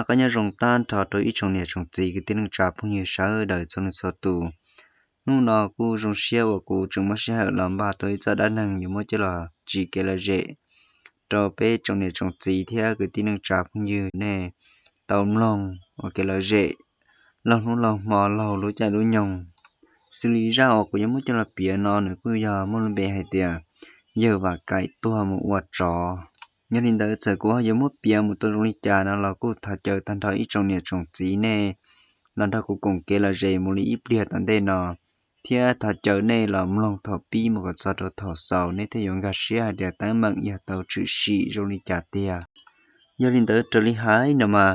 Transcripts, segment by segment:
Qab nyob zoo tag nrho rau ib tsoom niam tsoom txiv kwv tij neej tsa phooj ywg sawv daws txhua leej txhua tus. Hnub no kuj zoo siab uas kuv tseem muaj sij hawm los npaj tau ib zaj dab neeg yuav muab coj los tsim kev lom zem rau peb tsoom niam tsoom txiv thiab kwv tij neej tsa phooj ywg nej tau mloog ua kev lom zem laug hnub laug hmo laug lub caij lub nyoog. Xws li zaj uas kuv yuav muab coj los piav no nws kuj yog muaj lub npe hais tias yawg Vam Kaim tuag mus ua tsov. Yog li ntawd txawm kuv yuav muab piav mus tau zoo li cas no los kuj thov caw tag nrho ib tsoom niam tsoom txiv nej los nrog kuv koom kev lom zem mus li ib pliag tom ntej no, thiab thov caw nej los mloog thaum pib mus kom txog rau thaum xaus nej thiaj yuav nkag siab hais tias teeb meem yog tau tshwm sim zoo li cas tiag. Yog li ntawd raws li hais no mas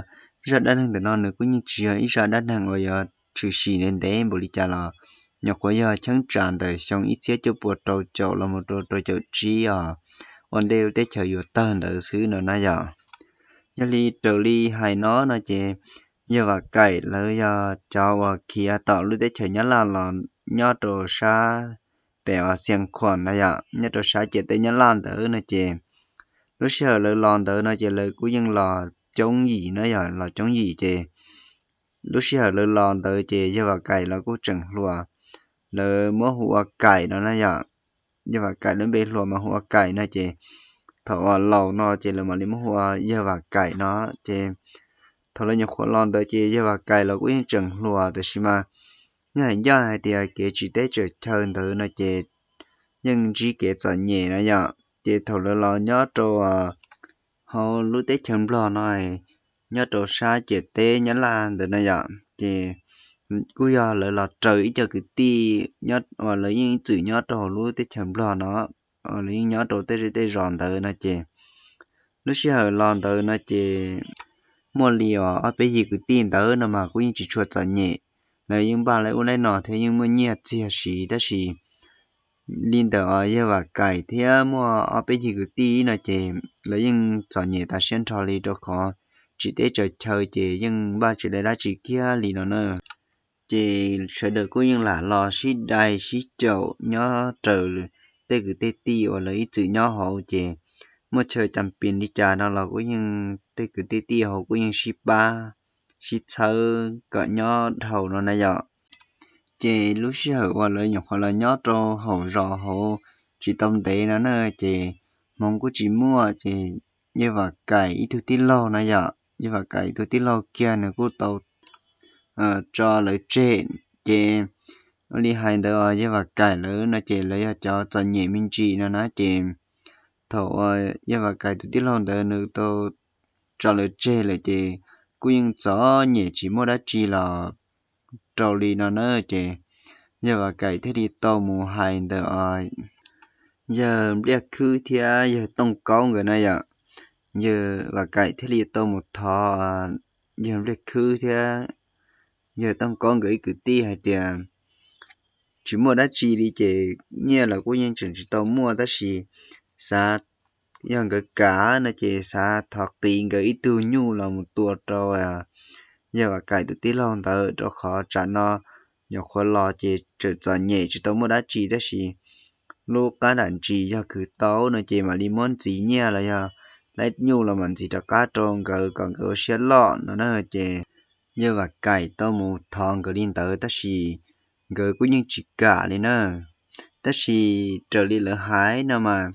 zaj dab neeg ntawm no nws kuj yeej tsis yog ib zaj dab neeg uas yuav tshwm sim ntev ntev npaum li cas los, nyuam qhuav yog cheeb tsam ntawm xyoo ib txhiab cuaj puas rau caum los mus rau rau caum tsib os, ua ntej lub teb chaws yuav tawg ntawd xwb no na yom. Yog li raws li hais no no ces yawg Vam Kaim lawv yog cov uas khiav tom lub teb chaws Nyab Laj los nyob rau sab pem uas Xiav Khuam na yom, nyob rau sab ciam teb Nyab Laj ntawd no ces lub sij hawm lawv los ntawd no ces lawv kuj yeej los coob yim na yom, los coob yim ces lub sij hawm lawv los ntawd ces yawg Vam Kaim los kuj tseem hluas, lawv muab hu ua Kaim no na yom. Yawg Vam Kaim lub npe hluas mas hu ua Kaim no ces thaum uas laus no ces lawv mam li muab hu ua yawg Vam Kaim no ces thaum lawv nyuam qhuav los ntawd ces yawg Vam Kaim los kuj yeej tseem hluas tab sis mas yog hais ncaj hais tias kev tsiv teb tsaws chaw ntawd no ces yeej ntsib kev txom nyem na yom. Ces thaum lawv los nyob rau hauv lub teb chaws Nplog no, nyob rau sab ciam teb Nyab Laj ntawd na yom, ces kuj yog lawv los raws ib co kwv tij nyob uas lawv yeej ib txwm nyob rau hauv lub teb chaws Nplog no, lawv yeej nyob rau tej zej tej zos ntawd no ces lub sij hawm los ntawd no ces muaj li uas ob peb yig kwv tij ntawd no mas kuj yeej tsis tshua txom nyem, lawv yeej npaj lawv ub lawv no thiab yeej muaj nyiaj txiag siv tab sis li ntawm os yawg Vam Kaim thiab muaj ob peb yig kwv tij no ces lawv yeej txom nyem tas siab nrho li rau qhov tsiv teb tsaws chaw ces yeej npaj tsis dai dab tsi kiag li no na. Ces sawv daws kuj yeej lam los sib dai sib caum nyob raws tej kwv tej tij uas lawv ib txwm nyob hauv ces muaj chaw cas pis li cas no los kuj yeej tej kwv tej tij hauv kuj yeej sib pab sib txhawb kom nyob dhau no na yom. Ces lub sij hawm uas lawv nyuam qhuav los nyob rau hauv zos hauv tsis tau ntev no na ces hmoov kuj tsis muaj ces yawg Vam Kaim ib tug tij laug na yom, yawg Vam Kaim ib tug tij laug kiag nws kuj tau tso lawv tseg. Ces ua li hais ntawd os yawg Vam Kaim lawv no ces lawv yog cov txom nyem me ntsis no na ces thaum uas yawg Vam Kaim tus tij laug ntawd nws tau tso lawv tseg lawm ces kuj yeej txom nyem tsis muaj dab tsi los rau li no na ces yawg Vam Kaim thiaj li tau mus hais ntawm os yawg Npliaj Khwb thiab yawg Tooj Kaub nkawd na yom. Yawg Vam Kaim thiaj li tau mus thov yawg Npliaj Khwb thiab yawg Tooj Kaub nkawd ib kwv tij hais tias tsis muaj dab tsi li ces nyiaj los kuj yeej tseem tsis tau muaj tab sis xav yog nkawd kam no ces xav thov qiv nkawd ib tug nyuj los mus tua rau yawg Vam Kaim tus tij laug ntawd rau qhov tsam no nyuam qhuav los ces tseem txom nyem tsis tau muaj dab tsi tab sis lub qab nram ntsis yog khwv tau no ces mam li muab ntxiv nyiaj los yog laib nyuj los mam ntxiv rov qab rau nkawd kom nkawd ua siab loj no na ces yawg Vam Kaim tau mus thov nkawd li ntawd tab sis nkawd kuj yeej tsis kam li na. Tab sis raws li lawv hais no mas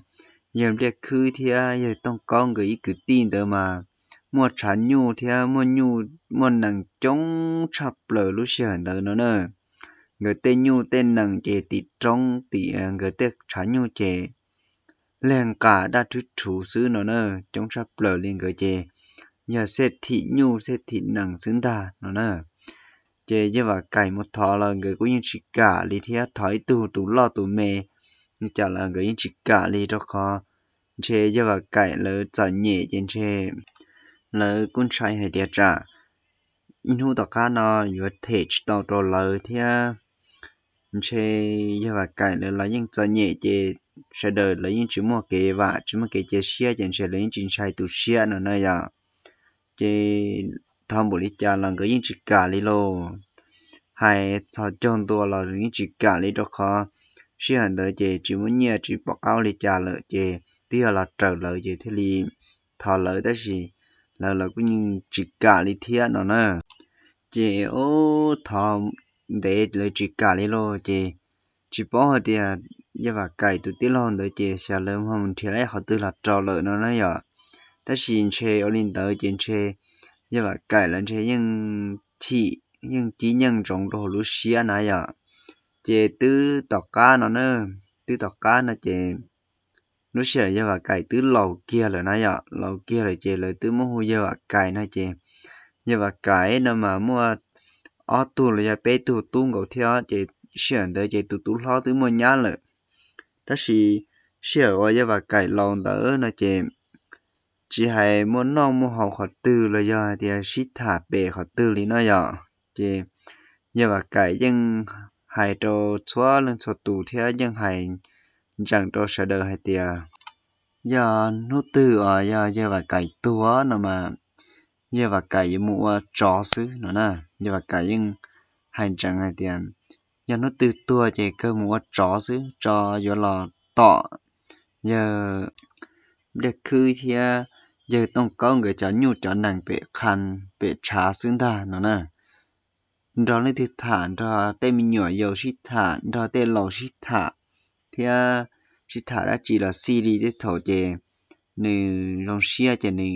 yawg Npliaj Khwb thiab yawg Tooj Kaub nkawd ib kwv tij ntawd mas muaj tshav nyuj thiab muaj nyuj muaj nees coob tshaj plaws lub sij hawm ntawd no na. Nkawd tej nyuj tej nees ces tim roob tim nkawd tej tshav nyuj ces leg nqas daj rhwb rhuv xwb no na, coob tshaj plaws li nkawd ces yog xej thim nyuj xej thim nees xwb ntag no na. Ces yawg Vam Kaim mus thov los nkawd kuj yeej tsis kam li thiab thov ib tug tus loj tus me li cas los nkawd yeej tsis kam li rau qhov ntshe yawg Vam Kaim lawv txom nyem ces ntshe lawv kuj ntshai hais tias tsam ib hnub tom qab no yuav them tsis tau rau lawv thiab ntshe yawg Vam Kaim lawv los yeej txom nyem ces sawv daws lawv yeej tsis muaj kev vam tsis muaj kev cia siab ces ntshe lawv yeej tsis ntshai tu siab no na yom. Ces thov npaum li cas los nkawd yeej tsis kam li lauj. Hais txog caug ntua los yeej tsis kam li rau qhov sij hawm ntawd ces tsis muaj nyiaj tsis pom qab ua li cas lawm ces twb yog los raws lawv ces thiaj li thov lawv tab sis lawv lawv kuj yeej tsis kam li thiab no na. Ces ub thov ntev lawv tsis kam li lauj, ces tsis paub hais tias yawg Vam Kaim tus tij laug ntawd ces xyov lawv ho mus nrhiav ib qhov twg los rau lawm no na yom. Tab sis ntshe ua li ntawd ces ntshe yawg Vam Kaim lawv ntshe yeej chim yeej cib nyeej ntsoov rau hauv lub siab na yom. Ces twb tom qab no na, twb tom qab no ces lub sij hawm yawg Vam Kaim twb laus kiag lawm na yom, laus kiag lawm ces lawv twb muab hu yawg Vam Kaim no ces yawg Vam Kaim no mas muaj ob tug los yog peb tug tub nkaus thiab, ces sij hawm ntawd ces tus tub hlob twb muaj nyab lawm. Tab sis sij hawm uas yawg Vam Kaim laus ntawd no ces tsis hais muaj noj muaj haus qhov twg los yog hais tias sib tham pem qhov twg li no yom, ces yawg Vam Kaim yeej hais rau txhua leej txhua tus thiab yeej hais ntsees rau sawv daws hais tias yog hnub twg uas yog yawg Vam Kaim tuag no mas yawg Vam Kaim yuav mus ua tsov xwb no na. Yawg Vam Kaim yeej hais ntsees hais tias yog hnub twg tuag ces kawg mus ua tsov xwb, tsov yuav los tom yawg Npliaj Khwb thiab yawg Tooj Kaub nkawd cov nyuj cov nees pem qha pem tshav xwb ntag no na. Nrog leej twg tham, nrog tej me nyuam yaus sib tham, nrog tej laus sib tham thiab sib tham dab tsi los xij li tej thaum ces nws zoo siab ces nws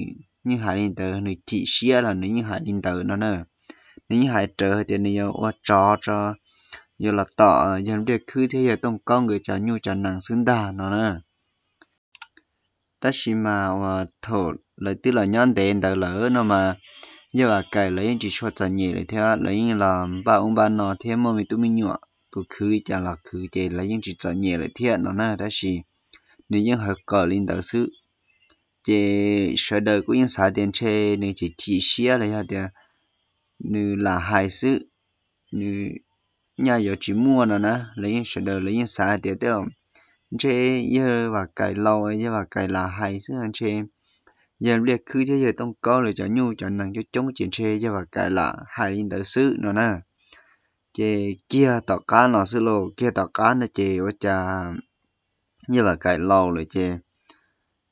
yeej hais li ntawd, nws chim siab los nws yeej hais li ntawd no na. Nws yeej hais rawv hais tias nws yuav ua tsov tso, yuav los tom yawg Npliaj Khwb thiab yawg Tooj Kaub nkawd cov nyuj cov nees xwb ntag no na. Tab sis mas uas thaum lawv twb los nyob ntev ntawd lawm no mas yawg Vam Kaim lawv yeej tsis tshua txom nyem lawm thiab, lawv yeej los npaj ub npaj no thiab muaj me tub me nyuam tus khwv li cas los khwv ces lawv yeej tsis txom nyem lawm thiab no na. Tab sis nws yeej hawv qawm li ntawd xwb. Ces sawv daws kuj yeej xav tias ntshe nws chim chim siab los yog tias nws lam hais xwb, nws nyaj yuav tsis muaj no na. Lawv yeej sawv daws lawv yeej xav hais tias tej ntshe yawg Vam Kaim laus, yawg Vam Kaim lam hais xwb, ntshe yawg Npliaj Khwb thiab yawg Tooj Kaub lawv cov nyuj cov nees coob coob ces ntshe yawg Vam Kaim lam hais li ntawd xwb no na. Ces kiag tom qab no xwb lauj, kiag tom qab no ces ua cas yawg Vam Kaim laus lawm ces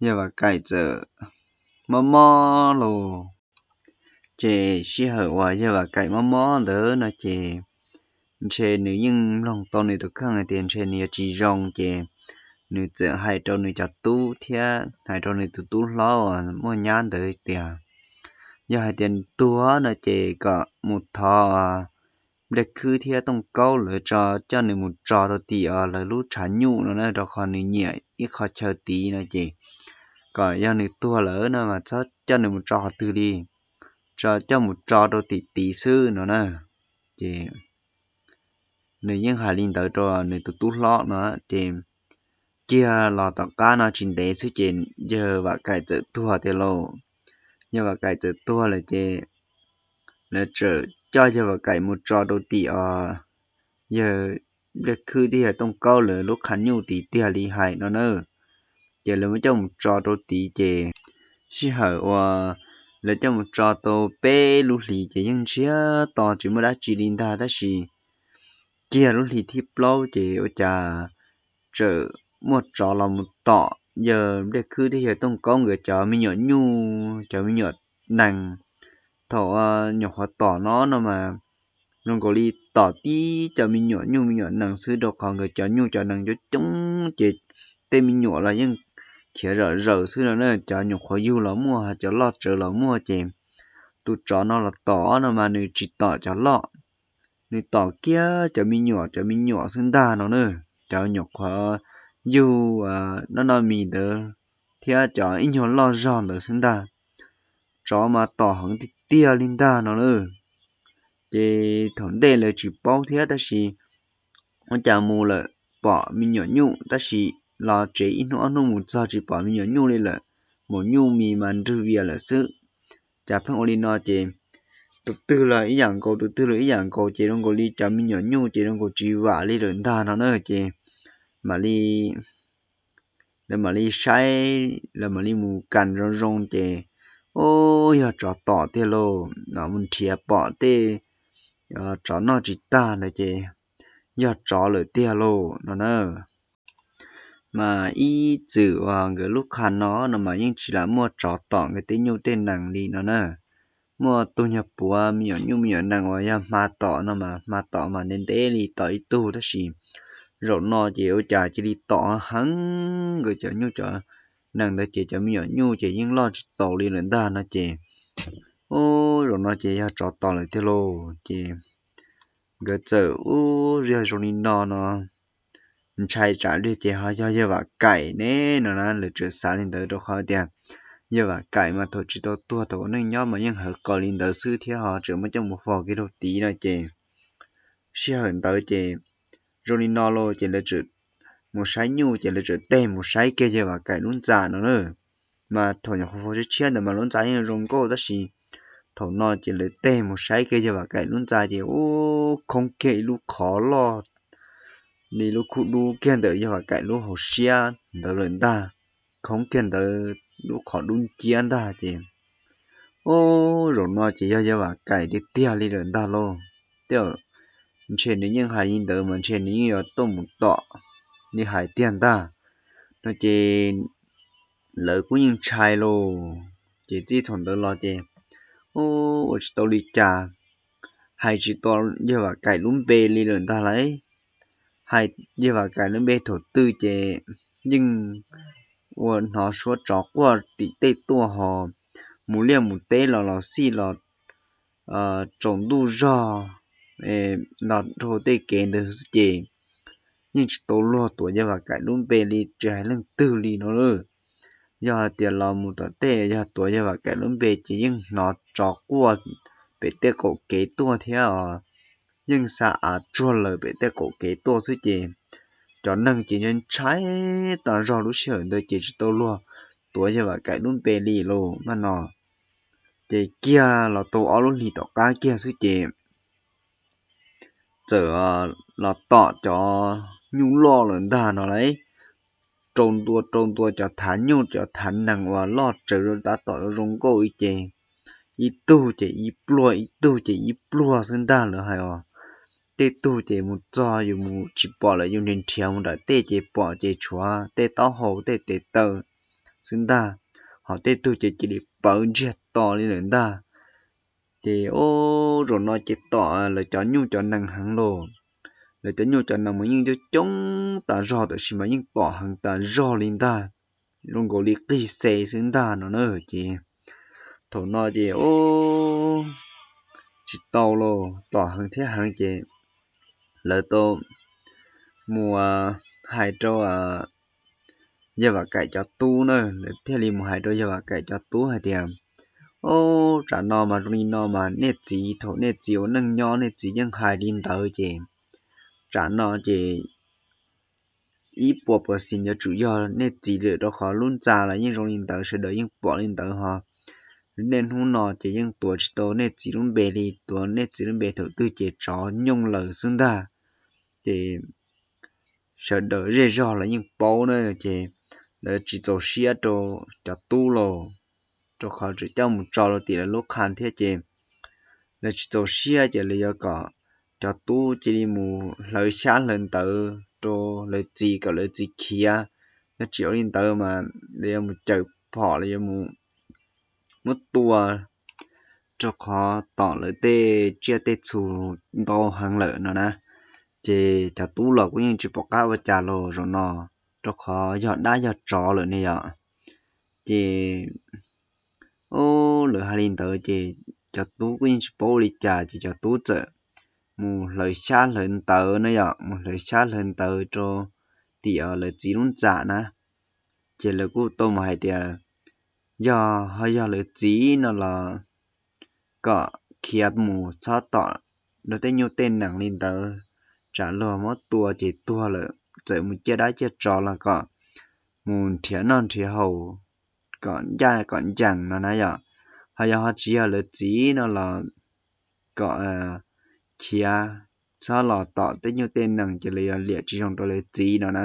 yawg Vam Kaim txawm mob mob lauj. Ces sij hawm uas yawg Vam Kaim mob mob ntawd no ces ntshe nws yeej mloog tau nws tus kheej hais tias ntshe nws yuav tsis zoo ces nws txawm hais rau nws cov tub thiab hais rau nws tus tub hlob uas muaj nyab ntawd tias yog hais tias nws tuag no ces kom mus thov Npliaj Khwb thiab Tooj Kaub lawv tso coj nws mus tso rau tim lawv lub tshav nyuj no na, rau qhov nws nyiam ib qho chaw tid no ces kom yog nws tuag lawm no mas txhob coj nws mus tso qhov twg li, tso coj mus tso rau tim tid xwb no na. Ces nws yeej hais li ntawd rau nws tus tub hlob no ces kiag los tom qab no tsis ntev xwb ces yawg Vam Kaim txawm tuag tiag lauj. Yawg Vam Kaim txawm tuag lawm ces lawv txawm coj yawg Vam Kaim mus tso rau tim os yawg Npliaj Khwb thiab yawg Tooj Kaub lawv lub qhov nyuj tid tiag li hais no na. Ces lawv muab coj mus tso rau tid ces sij hawm uas lawv coj mus tso tau peb lub hlis ces yeej ntsiag to tsis muaj dab tsi li ntag, tab sis kiag lub hlis thib plaub ces ua cas txawm muaj tsov los mus tom yawg Npliaj Khwb thiab yawg Tooj Kaub nkawd cov me nyuam nyuj cov me nyuam nees. Thaum nyuam qhuav tom no no mas zoo nkaus li tom tib cov me nyuam nyuj me nyuam nees xwb, rau qhov nkawd cov nyuj cov nees coob coob ces tej me nyuam los yeej khiav zom zaws xwb no na. Cov nyuam qhuav yug los muaj, cov loj tsawv los muaj ces tus tsov no los tom no mas nws tsis tom cov loj, nws tom kiag cov me nyuam cov me nyuam xwb ntag no na. Cov nyuam qhuav yug noj noj mis ntawd thiab cov ib nyuag loj zog ntawd xwb ntag. Tsov mas tom heev tiag tiag li ntag no na. Ces thaum ntej lawv tsis paub thiab tab sis ua cas mus lawm pom me nyuam nyuj, tab sis los tsev ib hnub ob hnub mus txog tsis pom me nyuam nyuj li lawm. Maum nyuj mis mas nrwg vias lawm xwb. Cas pheej ua li no ces tus twg los ib yam nkaus, tus twg los ib yam nkaus ces zoo nkaus li cov me nyuam nyuj ces zoo nkaus tsis vam li lawm ntag no na. Ces mam li lawv mam li saib, lawv mam li mus kas zoo zoo ces, ub, yog tsov tom tiag lauj, no mus nrhiav pom tej tsov noj tsis tag ntawd ces yog tsov lawm tiag lauj no na. Mas ib txwm uas nkawd lub qha no no mas yeej tsis lam muaj tsov tom nkawd tej nyuj tej nees li no na. Muaj tug nyuag puav me nyuam nyuj me nyuam nees uas yog hma tom no mas hma tom mas ntev ntev li tom ib tug, tab sis zaum no ces ua cas cia li tom heev, nkawd cov nyuj cov nees ntawd ces cov me nyuam nyuj ces yeej loj tsis taus li lawm ntag no ces, ub, zaum no ces yog tsov tom lawm tiag lauj. Ces nkawd txawm, ub, yog zoo li no no ntshai tsam li ces ho yog yawg Vam Kaim ne no na, lawv txawm xav li ntawd rau qhov tias yawg Vam Kaim mas thaum tsis tau tuag thaum ua neej nyob mas yeej hawv qws li ntawd xwb thiab ho tseem muab coj mus faus kiag rau tid no ces sij hawm ntawd ces zoo li no lauj ces lawv txawm mus saib nyuj ces lawv txawm teg mus saib kiag yawg Vam Kaim lub ntxa no na. Mas thaum nyuam qhuav faus tshiab tshiab ntawd mas lub ntxa yeej zoo nkauj tab sis thaum no ces lawv teg mus saib kiag yawg Vam Kaim lub ntxa ces ub, khoob kiag ib lub qhov loj li lub khub dub kiag ntawm yawg Vam Kaim lub hauv siab ntawd lawm ntag. Khoob kiag ntawd lub qhov dub nciab ntag ces, ub, zaum no ces yog yawg Vam Kaim tiag tiag li lawm ntag lauj. Tej zaum ntshe nws yeej hais li ntawd mas ntshe nws yeej yuav tuaj mus tom li hais tiag ntag no ces lawv kuj yeej ntshai lauj. Ces txij thaum ntawd los ces, ub, ua tsis tau li cas, hais tsis tau yawg Vam Kaim lub npe li lawm ntag lauj. Hais yawg Vam Kaim lub npe thaum twg ces yeej ua hnov suab tsov quaj tim tej tuaj ho mus liaj mus teb los los xij los tsaus ntuj zog los dhau tej kev ntawd xwb ces yeej tsis tau luag tuav yawg Vam Kaim lub npe li tsis hais leej twg li no lauj. Yog hais tias los mus tom tej yog tuav yawg Vam Kaim lub npe ces yeej hnov tsov quaj pem tej qaum kev tuaj thiab os. Yeej xa av tsuag lawm pem tej qaum kev tuaj xwb ces cov neeg ces ntshai tas zog lub sij hawm ntawd ces tsis tau luag tuav yawg Vam Kaim lub npe li lauj maj no. Ces kiag los tau ob lub hlis tom qab kiag xwb ces txawm los tom cov nyuj loj lawm ntag no lauj. Rau ntua rau ntua cov thav nyuj cov thav nees uas loj tsawv tab tom zoo nkauj ib ces ib tug ces ib pluag ib tug ces ib pluag xwb ntag lawv hais os. Tej tug ces mus txog yus mus tsis pom lawm yus nrhiav nrhiav mus nram tej ces pom ces tshuav tej taub hau tej tes taw xwb ntag. Ho tej tug ces cia li pawv ntsiag to li lawm ntag. Ces ub, zaum no ces tom lawv cov nyuj cov nees heev lauj. Lawv cov nyuj cov nees mas yeej coob coob tas zog tab sis mas yeej tom heev tas zog li ntag, zoo nkaus li qig xe xwb ntag no na. Ces thaum no ces ub, tsis tau lauj, tom heev thiab heev ces lawv tau mus hais rau yawg Vam Kaim cov tub na, lawv thiaj li mus hais rau yawg Vam Kaim cov tub hais tias, ub, tsam no mas zoo li no mas nej txiv thaum nej txiv ua neej nyob nej txiv yeej hais li ntawd ces tsam no ces ib puas percent yuav tsum yog nej txiv lawm rau qhov lub ntxa los yeej zoo li ntawd sawv daws yeej pom li ntawd ho. Niaj hnub no ces yeej tuav tsis tau nej txiv lub npe li, tuav nej txiv lub npe thaum twg ces tsov nyooj lawm xwb ntag. Ces sawv daws zej zog los yeej paub na, ces lawv tsis txaus siab rau cov tub lauj, rau qhov tseem coj mus tso rau tim lawv lub qha thiab ces lawv tsis txaus siab ces lawv yuav kom cov tub cia li mus hlawv xyab hlawv ntawv rau lawv txiv kom lawv txiv khiav. Yog tsis ua li ntawd mas lawv yuav mus cawm phom, lawv yuav mus muab tua, rau qhov tom lawv tej tsiaj tej txhu ntau heev lawm no na. Ces cov tub los kuj yeej tsis pom qab ua cas los zaum no, rau qhov yog dab yog tsov lawm ne yom. Ces ub, lawv hais li ntawd ces cov tub kuj yeej tsis paub ua li cas ces cov tub txawm mus hlawv xyab hlawv ntawv na yom, mus hlawv xyab hlawv ntawv rau tim lawv txiv lub ntxa na. Ces lawv kuj tau mus hais tias yog ho yog lawv txiv no los kom khiav mus txhob tom luag tej nyuj tej nees li ntawd, tsam luag muab tua ces tuag lawm txawm mus ciaj dab ciaj tsov los kom mus nrhiav noj nrhiav haus kom ncaj kom ncees no na yom. Ho yog ho tsis yog lawv txiv no los kom khiav txhob los tom tej nyuj tej nees ces lawv yuav liam tsis zoo rau lawv txiv no na.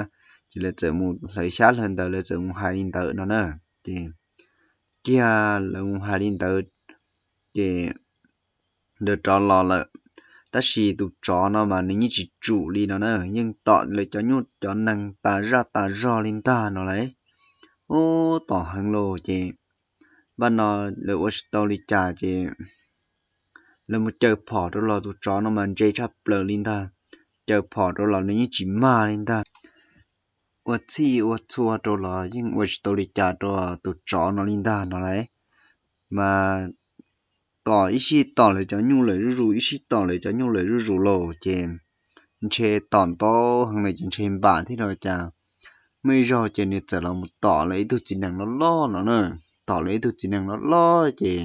Ces lawv txawm mus hlawv xyab hlawv ntawv, lawv txawm mus hais li ntawd no na. Ces kiag lawv mus hais li ntawd ces lawv rov los lawm. Tab sis tus tsov no mas nws yeej tsis tsum li no na, yeej tom lawv cov nyuj cov nees tas zaj tas zog li ntag no lauj. Ub, tom heev lauj ces npaj no lawv ua tsis tau li cas ces lawv mus caws phom rau los tus tsov no mas ntse tshaj plaws li ntag. Caws phom rau los nws yeej tsis mag li ntag. Ua txhij ua txhua rau los yeej ua tsis tau li cas rau tus tsov no li ntag no lauj. Mas tom ib sij tom lawv cov nyuj lawm zuj zus, ib sij tom lawv cov nyuj lawm zuj zus lauj ces ntshe tom ntau heev lawm ces ntshe npam thiab los cas. Muaj ib zaug ces nws txawm los mus tom lawv ib tug txiv nees loj loj no na. Tom lawv ib tug txiv nees loj loj ces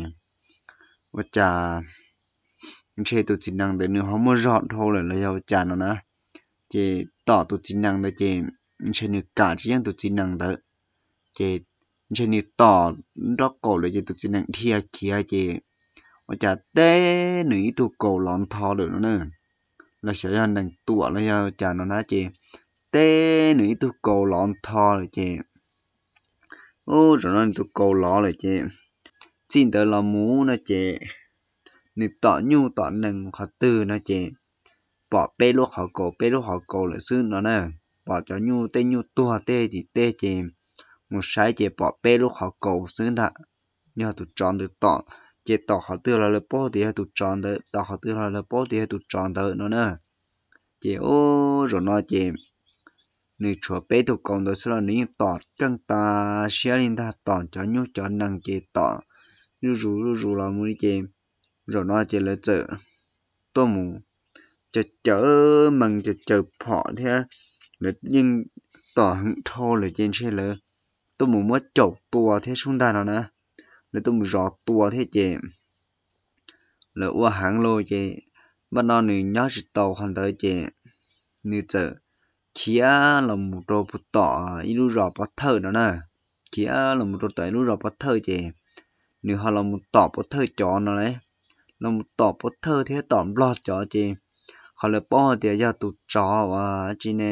ua cas ntshe tus txiv nees ntawd nws ho muaj zog dhau lawm los yog ua cas no na. Ces tom tus txiv nees ntawd ces ntshe nws kam tsis yeej tus txiv nees ntawd, ces ntshe nws tom nraub qaum lawm ces tus txiv nees dhia khiav ces ua cas teb nws ib tug kaus lov ntho lawm no na. Los xyov yog nees tuam los yog cas no na ces teb nws ib tug kaus lov ntho lawm ces ub, zaum no nws tus kaus lov lawm ces txij ntawd los mus no ces nws tom nyuj tom nees qhov twg no ces pom peb lub qhov kaus peb lub qhov kaus lawm xwb no na. Pom cov nyuj tej nyuj tuag tej tim tej ces mus saib ces pom peb lub qhov kaus xwb ntag. Yog tus tsov ntawd tom, ces tom qhov twg los lawv paub tias yog tus tsov ntawd, tom qhov twg los lawv paub tias yog tus tsov ntawd no na. Ces ub, zaum no ces nws tshuav peb tug kaus ntawd xwb los nws yeej tom keej tas siab li ntag, tom cov nyuj cov nees ces tom zuj zus zuj zus los mus li ces zaum no ces lawv txawm tuaj mus caws caws mees caws caws phom thiab lawv yeej tom heev dhau lawm ces ntshe lawv tuaj mus muab caum tua thiab sub ntag no na. Lawv tuaj mus zov tua thiab ces lawv ua heev lauj ces npaj no nws nyob tsis tau qhov ntawd ces nws txawm khiav los mus rau puag tom ib lub zos pov thawj no na. Khiav los mus rau tom ib lub zos pov thawj ces nws ho los mus tom pov thawj cov no lauj. Los mus tom pov thawj thiab tom nplog cov ces qhov lawv paub hais tias yog tus tsov uas tsis ne,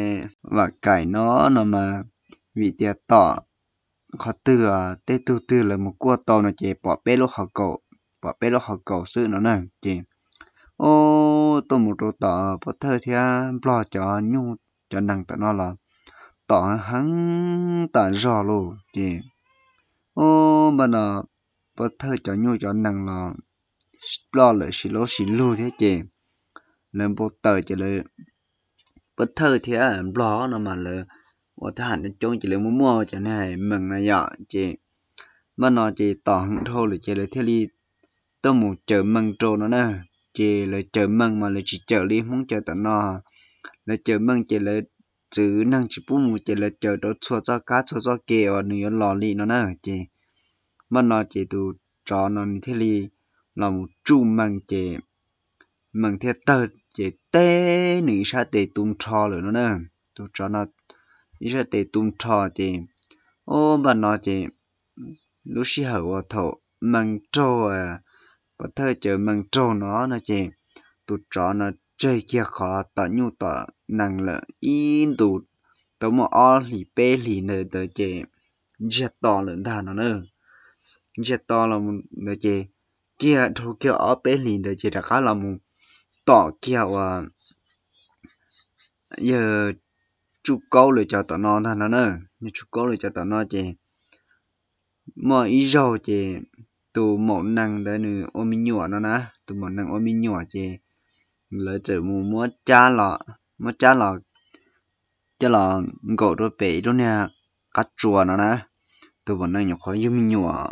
Vam Kaim no no mas vim tias tom qhov twg tej tug twg lawv mus kuaj tau no ces pom peb lub qhov kaus, pom peb lub qhov kaus xwb no na. Ces ub, tuaj mus rau tom pov thawj thiab nplog cov nyuj cov nees tom no los tom heev heev tas zog lauj ces ub, npaj no pov thawj cov nyuj cov nees los ploj lawm si laub si lug thiab ces lawv npau taws ces lawv, pov thawj thiab nplog no mas lawv ua thab ham coob coob ces lawv muaj muaj cov niag mees no yom ces npaj no ces tom heev dhau lawm ces lawv thiaj li tuaj mus caws mees rau no na. Ces lawv caws mees mas lawv tsis caws li Hmoob caws tom no. Lawv caws mees ces lawv txwv neeg tsis pub mus ces lawv caws rau txhua txoj kab txhua txoj kev uas nws yuav los li no na. Ces npaj no ces tus tsov no nws thiaj li los mus tsuj mees ces mees thiaj tawg ces teb nws ib sab tes tu nrho lawm no na. Tus tsov no ib sab tes tu nrho ces ub, npaj no ces lub sij hawm uas thaum mees raug, pov thawj caws mees raug no no ces tus tsov no tseg kiag qhov tom nyuj tom nees lawm ib ntus, tau muaj ob hlis peb hlis ntawd ntawd ces ntsiag to lawm ntag no na. Ntsiag to los ntawd ces kiag dhau kiag ob peb hlis ntawd ces rov qab los mus tom kiag uas yawg Tsuj Kaub lawv cov tom no ntag no na. Yawg Tsuj Kaub lawv cov tom no ces muaj ib zaug ces tus maum nees ntawd nws ua me nyuam no na, tus maum nees ua me nyuam ces lawv txawm mus muab cab los, muab cab los coj los nkaum rau pem ib lub niag qab tsua no na. Tus maum nees nyuam qhuav yug me nyuam,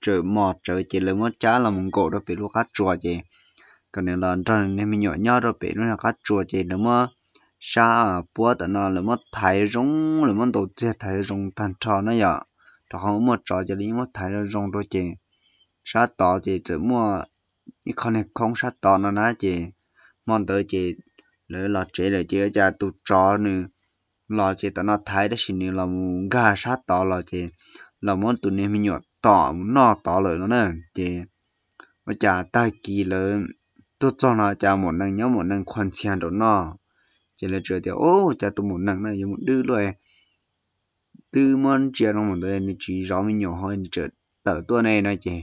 tseem mos tsawv ces lawv muab cab los mus nkaum rau pem lub qab tsua ces kom nws los nrog nws niag me nyuam nyob rau pem lub niag qab tsua ces lawv muab sab puab tom no lawv muab thaiv zoo, lawv muab ntaus txiag thaiv zoo tag nrho na yom, rau qhov muaj tsov ces lawv yeej muab thaiv zoo zoo rau ces sab tod ces txawm muaj ib qho niag khoob sab tod no na ces hmo ntawd ces lawv los tsev lawm ces ua cas tus tsov nws los ces tom no thaiv tab sis nws los mus nkag sab tod los ces los muab tus niag me nyuam tom mus noj tod lawm no na. Ces ua cas tag kis lawv tuaj txog no cas maum nees nyob maum nees qhuas ntxhias nraum no. Ces lawv txawm tias, Ub, cas tus maum nees no yuav mus dwb luaj, twb muab ntsia rau mus ntawd nws tsis zov me nyuam ho nws tseem tawm tuaj ne no ces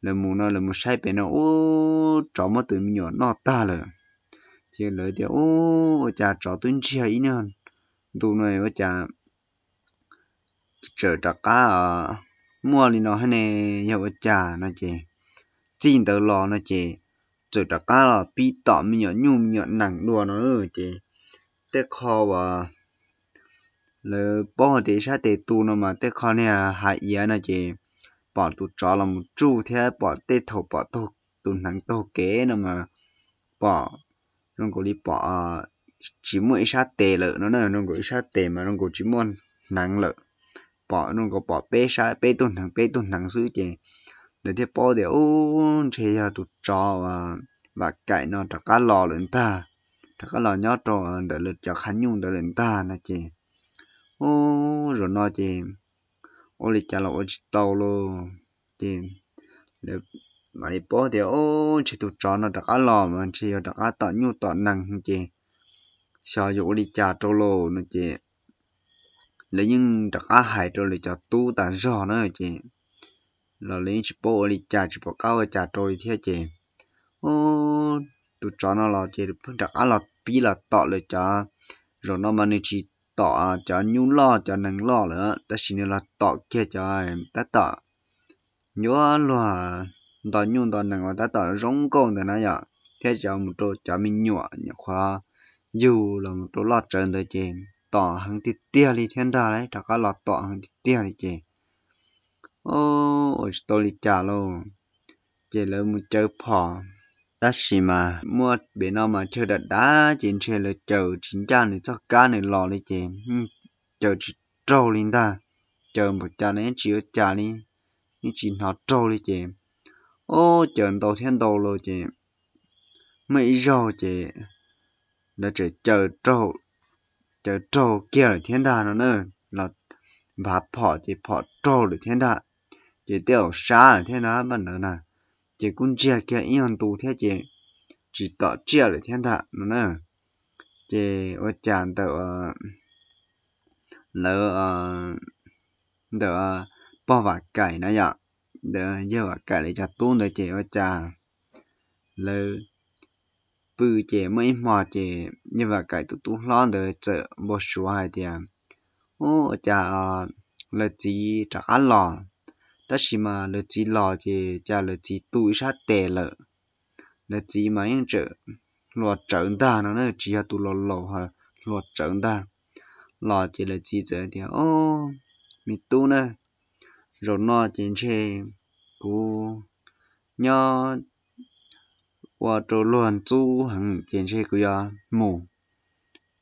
lawv mus no lawv mus saib pem no ub tsov muab tus me nyuam noj tag lawm. Ces lawv tias, Ub, ua cas tsov twb ntsiag ib nyuag ntu no ua cas txawm rov qab muaj li no thiab ne, yog ua cas? No ces txij ntawd los no ces txawm rov qab los pib tom me nyuam nyuj me nyuam nees dua no ces tej qho uas lawv paub hais tias ib sab tes tu no mas tej qho niag hav iav no ces pom tus tsov los mus tsuj thiab pom tej thaum pom tus hneev taug kev no mas pom zoo nkaus li pom tsis muaj ib sab tes lawm no na, zoo nkaus ib sab tes mas zoo nkaus tsis muaj hneev lawm, pom zoo nkaus pom peb sab, peb tug hneev peb tug hneev xwb ces lawv thiaj paub tias, Ub, ntshe yog tus tsov uas Vam Kaim no rov qab los lawm ntag, rov qab los nyob rau ntawm lawv cov qhab nyuj ntawd lawm ntag no ces, Ub, zaum no ces ua li cas los ua tsis tau lauj. Ces lawv mam li paub tias, Ub, ntshe tus tsov no rov qab los mas ntshe yuav rov qab tom nyuj tom nees ces xyov yuav ua li cas rau lauj no ces lawv yeej rov qab hais rau lawv cov tub tas zog na ces los lawv yeej tsis paub ua li cas tsis pom qab ua cas rau li thiab ces, Ub, tus tsov no los ces pheej rov qab los pib los tom lawv cov, zaum no mas nws tsis tom cov nyuj loj cov nees loj lawm tab sis nws los tom kiag cov tab tom nyuaj luag nto nyuj nto nees uas tab tom zoo nkauj ntawd na yom, thiab cov mus rau cov me nyuam nyuam qhuav yug los mus rau loj tsawv ntawd ces tom heev tiag tiag li thiab ntag lauj, rov qab los tom heev tiag tiag li ces, Ub, ua tsis tau li cas lauj. Ces lawv mus caw phom, tab sis mas muaj pem no mas chaw dav dav ces ntshe lawv caws tsis ncaj nws txoj kab nws los li ces caws tsis raug li ntag, caws npaum cas los yeej tsis ua cas li, yeej tsis hnov raug li ces, Ub, caws ntau thiab ntau los ces muaj ib zaug ces lawv tseem caws raug, caws raug kiag lawm thiab ntag no na, los nphav phom ces phom raug lawm thiab ntag, ces tej zaum sab lawm thiab ntag paj ntawd na, ces kuj ntsiag kiag ib nyuag ntu thiab ces tsis tom tsiaj lawm thiab ntag no na. Ces ua cas ntawm lawv, ntawm pog Vam Kaim na yom, ntawm yawg Vam Kaim lawv cov tub ntawd ces ua cas lawv pw ces muaj ib hmo ces yawg Vam Kaim tus tub hlob ntawd txawm npau suav hais tias, Ub, ua cas lawv txiv rov qab los, tab sis mas lawv txiv los ces cas lawv txiv tu ib sab tes lawm. Lawv txiv mas yeej tseem hluas tsawv ntag no na, tsis yog tus laus laus, hluas tsawv ntag. Los ces lawv txiv txawm tias, Ob, me tub na, zaum no ces ntshe kuv nyob ua rau luag ntxub heev ces ntshe kuv yuav mus,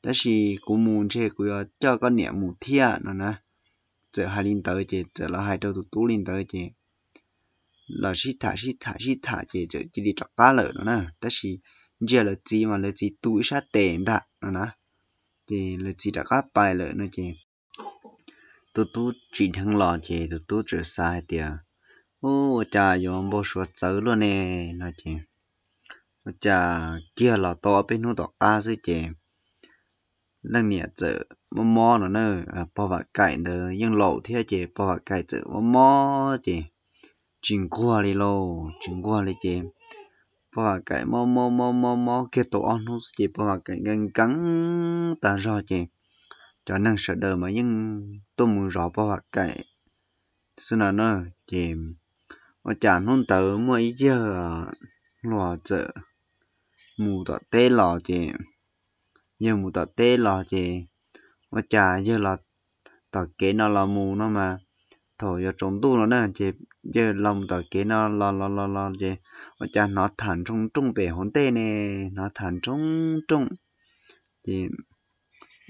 tab sis kuv mus ntshe kuv yuav coj koj niam mus thiab no na. Txawm hais li ntawd ces txawm los hais rau tus tub li ntawd ces los sib tham sib tham sib tham ces txawm cia li rov qab lawm no na, tab sis ntsia lawv txiv mas lawv txiv tu ib sab tes ntag no na, ces lawv txiv rov qab pais lawm no ces tus tub tsim dheev los ces tus tub txawm xav hais tias, Ub, ua cas yuav npau suav txawv luaj ne, no ces ua cas kiag los tau ob peb hnub tom qab xwb ces leej niam txawm mob mob no na, pog Vam Kaim ntawd yeej laus thiab ces pog Vam Kaim txawm mob mob ces tsis nquag li lauj, tsis nquag li ces pog Vam Kaim mob mob mob mob mob kiag tau ob hnub xwb ces pog Vam Kaim nkees nkees tag zog ces cov neeg sawv daws mas yeej tuaj mus zov pog Vam Kaim xwb no na. Ces ua cas hnub ntawd muaj ib yawg hluas txawm mus tom teb los ces, yawg mus tom teb los ces ua cas yawg los tom kev no los mus no mas thaum yuav tsaus ntuj no na ces yawg los mus tom kev no los los los los ces ua cas hnov tham nroo nrooj pem hauv ntej ne, hnov tham nroo nrooj ces,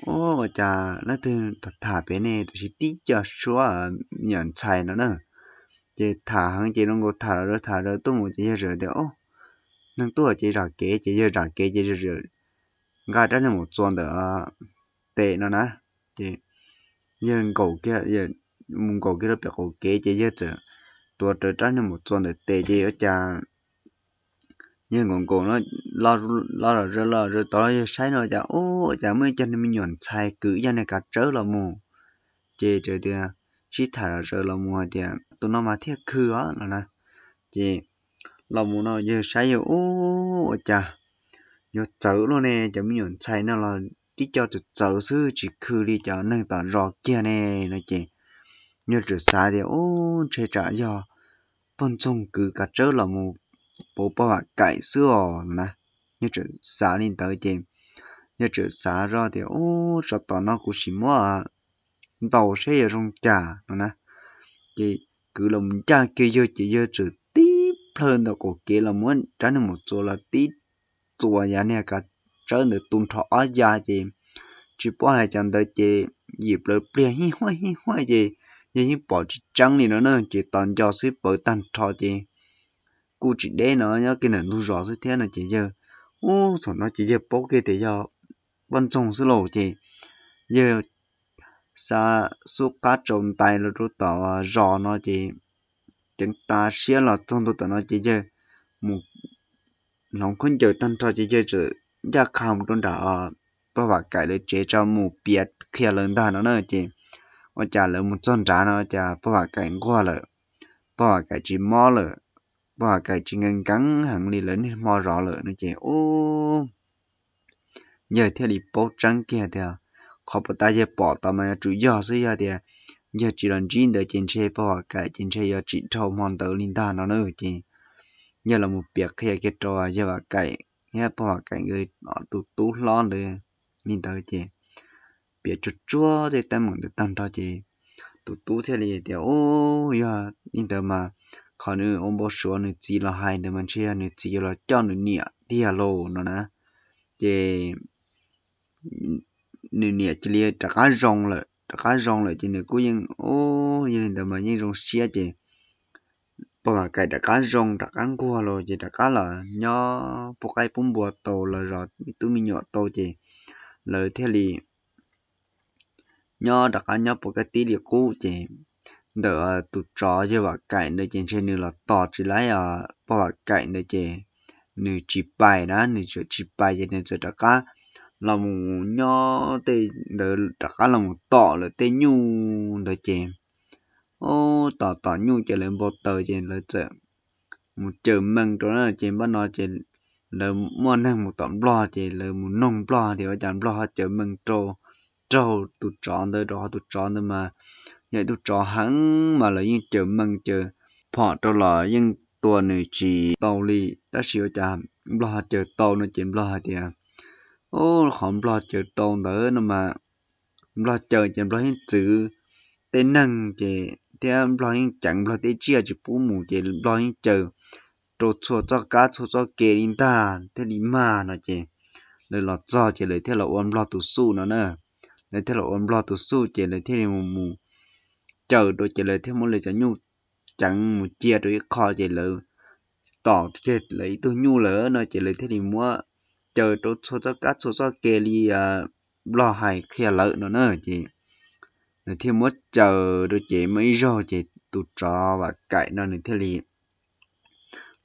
Ub, ua cas leej twg tham pem ne, tam sim tib co suab me nyuam ntxhais no na. Ces tham heev ces zoo nkaus tham los tham rau tuaj mus ces yawg txawm tias, Ob, neeg tuaj ces zam kev, ces yawg zam kev ces nqa rab niag maum txuas ntawm tes no na. Ces yawg nkaum kiag, mus nkaum kiag rau pem qaum kev ces yawg txawm tuav rawv rab niag maum txuas ntawm tes ces ua cas yawg nkaum nkaum no, loj zom zaws loj zom zaws tod los yawg saib no cas, Ub, ua cas muaj ib co me nyuam ntxhais kwv ib yam niag kav tsawb los mus. Ces txawm tias sib tham zom zaws los mus hais tias, Tus no mas thiaj khw os no na. Ces los mus no yawg saib yawg, Ub, ua cas yuav txawv luaj ne, cov me nyuam ntxhais no los tib co txawv txawv xwb tsis khw li cov neeg tom zos kiag ne no ces yawg txawm xav tias, Ub, ntshe tsam yog poj ntxoog kwv kav tsawb los mus pauv poj Vam Kaim xwb os na. Yawg txawm xav li ntawd ces yawg txawm xav zoj tias, Ub, tsov tom no kuv sim muab ntaus saib yog zoo cas no na. Ces kwv los mus ncaj kiag yawg ces yawg txawm tib plhaw ntawm qaum kev los muab rab niag maum txuas los tib txuas yav niag kav tsawb ntawd tu nrho ob ya ces tsis paub hais cas ntawd ces yim plaws pliag hij huaj hij huaj ces yawg yeej pom tsis tseeb li no na ces tos nco xwb pawv tag nrho ces kuj tsis deb no nyob kiag ntawm ntug zos xwb thiab no ces yawg, ub, thaum no ces yawg paub kiag tias yog poj ntxoog xwb lauj ces yawg xa xub qab tsaus ntais los rau tom zos no ces ceev tas siab los txog ntua tom no ces yawg mus hloov khaub ncaws tag nrho ces yawg txawm ncaj qha mus rau nram pog Vam Kaim lawv tsev tso mus piav qhia lawv ntag no na ces ua cas lawv mus txog nrad no cas pog Vam Kaim nquag lawm, pog Vam Kaim tsis mob lawm, pog Vam Kaim tsis nkees nkees heev li lawv niaj hmo zov lawm no ces ub, yawg thiaj li paub tseeb kiag tias qhov puas tas yawg pom tod mas yuav tsum yog xwb, yog tias yawg tsis los ntsib ntawd ces ntshe pog Vam Kaim ces ntshe yuav tsis dhau hmo ntawd li ntag no na ces yawg los mus piav qhia kiag rau yawg Vam Kaim thiab pog Vam Kaim nkawd tus tub hlob ntawd li ntawd ces piav tsuag tsuag tej teeb meem ntawd tag nrho ces tus tub thiaj li tias, Ub, yog li ntawd mas qhov nws ua npau suav nws txiv los hais ntawd mas ntshe yog nws txiv yuav los coj nws niam tiag lauj no na. Ces nws niam cia li rov qab zoo lawm, rov qab zoo lawm ces nws kuj yeej, ub, yog li ntawd mas yeej zoo siab ces pog Vam Kaim rov qab zoo rov qab nquag los ces rov qab los nyob pub qaib pub npua tau los zov me tub me nyuam tau ces lawv thiaj li nyob rov qab nyob puas kaj tib li qub ces ntawm tus tsov yawg Vam Kaim ntawd ces ntshe nws los tos tsis laib os, pog Vam Kaim ntawd ces nws tsis pais na, nws txawm tsis pais ces nws txawm rov qab los mus nyob tej ntawd rov qab los mus tom lawm tej nyuj ntawd ces, ub, tom tom nyuj ces lawv npau taws ces lawv txawm mus caws mees rau na ces npaj no ces lawv muaj neeg mus tom nplog ces lawv mus noog nplog tias ua cas nplog ho caws mees rau, raug tus tsov ntawd rau qhov tus tsov ntawd mas yog ib tug tsov heev mas lawv yeej caws mees caws phom rau los yeej tua nws tsis tau li tab sis ua cas nplog ho caws tau no ces nplog hais tias, ub, qhov nplog caws tau ntawd no mas nplog caws ces nplog yeej txwv tej neeg ces thiab nplog yeej ceev nplog tej tsiaj tsis pub mus ces nplog yeej caws rau txhua txoj kab txhua txoj kev li ntag thiaj li mag no ces lawv los txog ces lawv thiaj los ua nplog tus xuj no na. Lawv thiaj los ua nplog tus xuj ces lawv thiaj li mus caws rau ces lawv thiaj muab lawv cov nyuj ceev mus cia rau ib qho ces lawv tom kiag lawv ib tug nyuj lawm no ces lawv thiaj li muab caws rau txhua txoj kab txhua txoj kev li nplog hais qhia lawm no na ces nws thiaj muab caws rau ces muaj ib zaug ces tus tsov Vam Kaim no nws thiaj li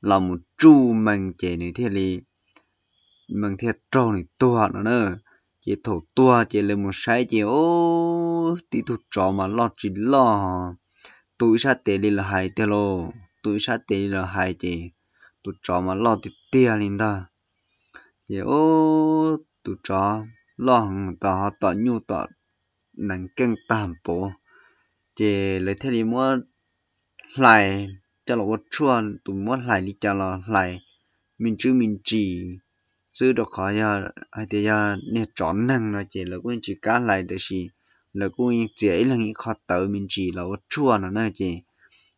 los mus tsuj mees ces nws thiaj li, mees thiaj raug nws tuag no na. Ces thaum tuag ces lawv mus saib ces, ub, tib tug tsov mas loj tsis loj, tu ib sab tes li lawv hais tiag lauj, tu ib sab tes li lawv hais ces tus tsov mas loj tiag tiag li ntag. Ces, ub, tus tsov loj heev tas ho tom nyuj tom nees keej tag npaum, ces lawv thiaj li muab hlais coj los ua tshuaj, tus muab hlais li cas los hlais me ntsis me ntsis xwb rau qhov yog hais tias yog niag tsov neeg no ces lawv kuj yeej tsis kam hlais tiam sis lawv kuj yeej txiav ib leeg ib qho tawv me ntsis los ua tshuaj no na ces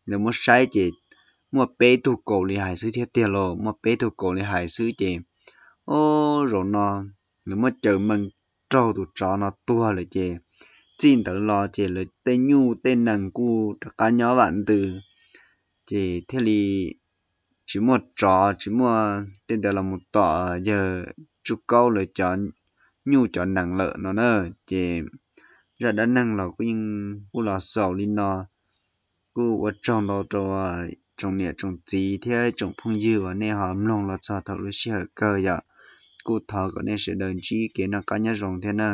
lawv muab saib ces muaj peb tug kaus li hais xwb thiab tiag lauj, muaj peb tug kaus li hais xwb ces, ub, zaum no lawv muab caws mees raug tus tsov no tuag lawm ces txij ntawd los ces lawv tej nyuj tej nees kuj rov qab nyob vam ntws, ces thiaj li tsis muaj tsov tsis muaj tej ntawd los mus tom yawg Tsuj Kaub lawv cov nyuj cov nees lawm no na. Ces zaj dab neeg los kuj yeej kuj los xaus li no. Kuj ua tsaug ntau rau tsoom niam tsoom txiv thiab tsoom phooj ywg uas nej ho mloog los txog thaum lub sij hawm kawg yom. Kuj thov kom nej sawv daws ntsib kev noj qab nyob zoo thiab na,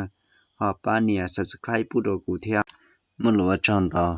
ho pab nias subscribe pub rau kuv thiab. Muaj lus ua tsaug ntau.